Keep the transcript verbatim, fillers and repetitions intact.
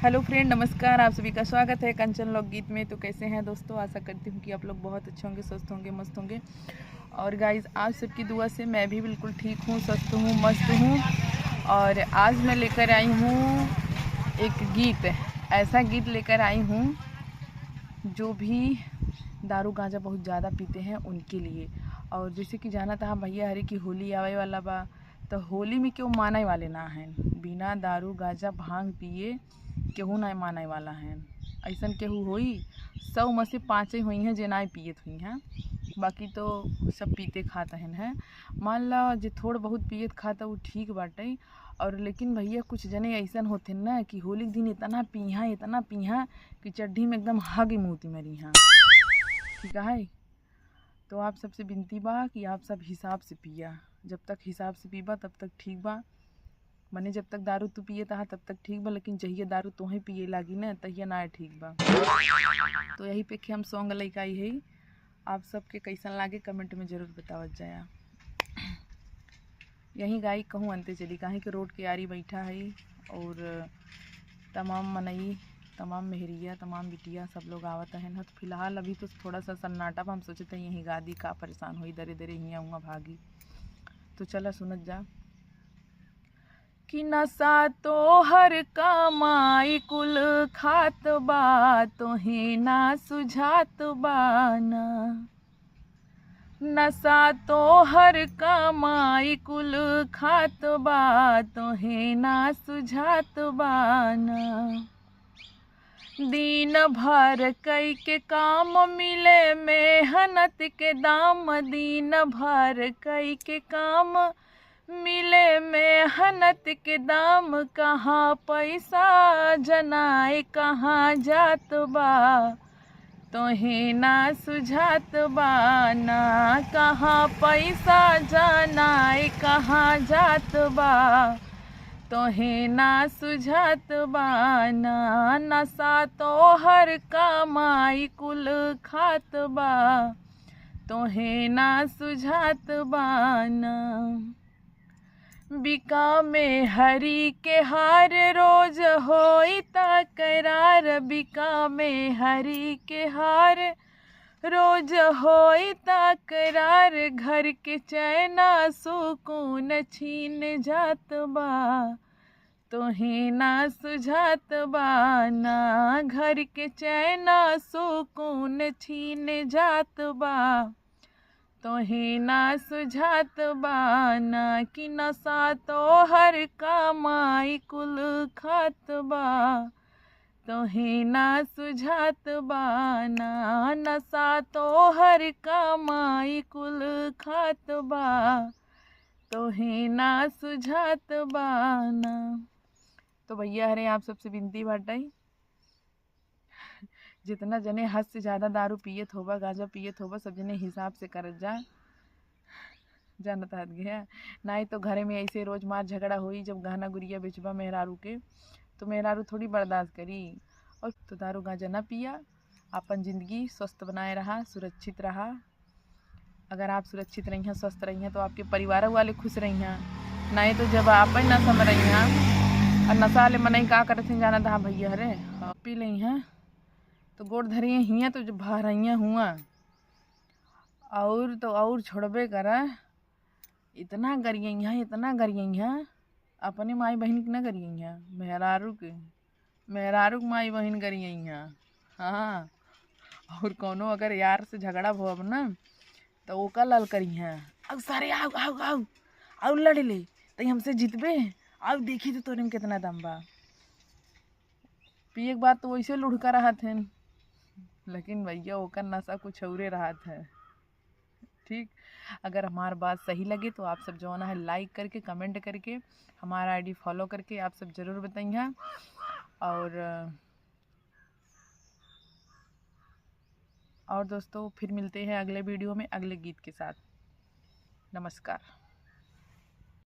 हेलो फ्रेंड, नमस्कार, आप सभी का स्वागत है कंचन लोकगीत में। तो कैसे हैं दोस्तों, आशा करती हूँ कि आप लोग बहुत अच्छे होंगे, स्वस्थ होंगे, मस्त होंगे। और गाइस, आप सबकी दुआ से मैं भी बिल्कुल ठीक हूँ, स्वस्थ हूँ, मस्त हूँ। और आज मैं लेकर आई हूँ एक गीत, ऐसा गीत लेकर आई हूँ जो भी दारू गांजा बहुत ज़्यादा पीते हैं उनके लिए। और जैसे कि जानत हा भैया हरे कि होली आवे वाला बा, तो होली में केहू माने वाले ना हैं, बिना दारू गांजा भांग पिए केहू ना माने वाला हैं। ऐसन केहू होई, सौ में से पाँचे होई हैं जे ना पियत होई हैं, बाकी तो सब पीते खात हैं। मान ला जे थोड़ बहुत पियत खाता उ ठीक बाटे, और लेकिन भैया कुछ जने ऐसन होते ना कि होली के दिन इतना पीहा, इतना पीहा कि चड्ढी में एकदम हग मूत मरी हाँ। ठीक है, तो आप सबसे विनती बा कि आप सब हिसाब से पिया। जब तक हिसाब से पीबा तब तक ठीक बा, माने जब तक दारू तू पिए तहा तब तक ठीक बा, लेकिन जहिया दारू तोहे पिए लागी ना तहिया ना ठीक बा। तो यही पे हम सॉन्ग लेके आई है, आप सबके कैसन लागे कमेंट में जरूर बतावत जाया। यहीं गाई कहूँ अंते चली, काहे कि रोड के आरी बैठा है और तमाम मनई, तमाम मेहरिया, तमाम बिटिया सब लोग आवत हैं। तो फिलहाल अभी तो थोड़ा सा सन्नाटा बा, हम सोचत हैं यहीं गा दी, का परेशान होई, दरे दरे हियाँ हुआँ भागी। तो चला सुनत जा। कि नशा तोहर कमाई कुल खात बा, तोहे ना सुझात बा ना। नशा तोहर कमाई कुल खात बा, तोहे ना सुझात बा ना। दिन भर कई के काम मिले मेहनत के दाम, दिन भर कई के काम मिले मेहनत के दाम। कहाँ पैसा जनाए कहाँ जात बा, तोहे ना सुझात बा ना। कहाँ पैसा जनाए कहाँ जात बा, तोहे ना सुझात बा ना। नशा तोहर कमाई कुल खात बा, तोहे ना सुझात बा ना। बिका मेहरी के हार रोज होई तकरार, बिका मेहरी के हार रोज होई तकरार। घर के चैना सुकून छीन जात बा, तोहे ना सुझात बा ना। घर के चैना सुकून छीन जात बा, तोहे ना सुझात बा ना। कि नशा तोहर कमाई कुल खात बा, तोहे ना सुझात बा ना। नशा तोहर कमाई कुल खात बा, तोहे ना सुझात बा ना। तो भैया हरे, आप सबसे विनती बाटे, जितना जने हद से ज्यादा दारू पियत होबा, गांजा पियत होबा, सब जने हिसाब से करत जा। जानत हाथ गया, नाहीं तो घरे में ऐसे रोज मार झगड़ा होई। जब गहना गुरिया बेचबा मेहरारू के, तो मेहरारू थोड़ी बर्दाश्त करी। और तो दारू गांजा ना पिया, अपन जिंदगी स्वस्थ बनाए रहा, सुरक्षित रहा। अगर आप सुरक्षित रहिया, स्वस्थ रहिया, तो आपके परिवार वाले खुश रहिया। नाहीं तो जब आप ही नशा में रहिया, और नशा वाले मनई का करत हैं जानत हा भैया हरे, पी लइहा तो गोड़ धरिया हिया तो जब भरइया हुआ, और तो और छोड़बे करा। इतना गरियइहा, इतना गरियइहा, अपने माई बहिन के ना गरियइहा, मेहरारू के, मेहरारू के माई बहिन गरियइहा। हाँ, और कौनो अगर यार से झगड़ा भव ना, तो ओका ललकरिहा, "आउ सारे, आउ, आउ, आउ, आउ लड़ ले, तई हमसे जीतबे, आउ देखी तो तोरे में कितना दम बा।" पिए के बाद तो वैसे लुढ़का रहत हैं, लेकिन भैया ओकर नशा कुछ औरे रहत है। ठीक, अगर हमार बात सही लगे तो आप सब जौन है लाइक करके, कमेंट करके, हमारा आईडी फॉलो करके आप सब जरूर बताइए। और, और दोस्तों, फिर मिलते हैं अगले वीडियो में अगले गीत के साथ। नमस्कार।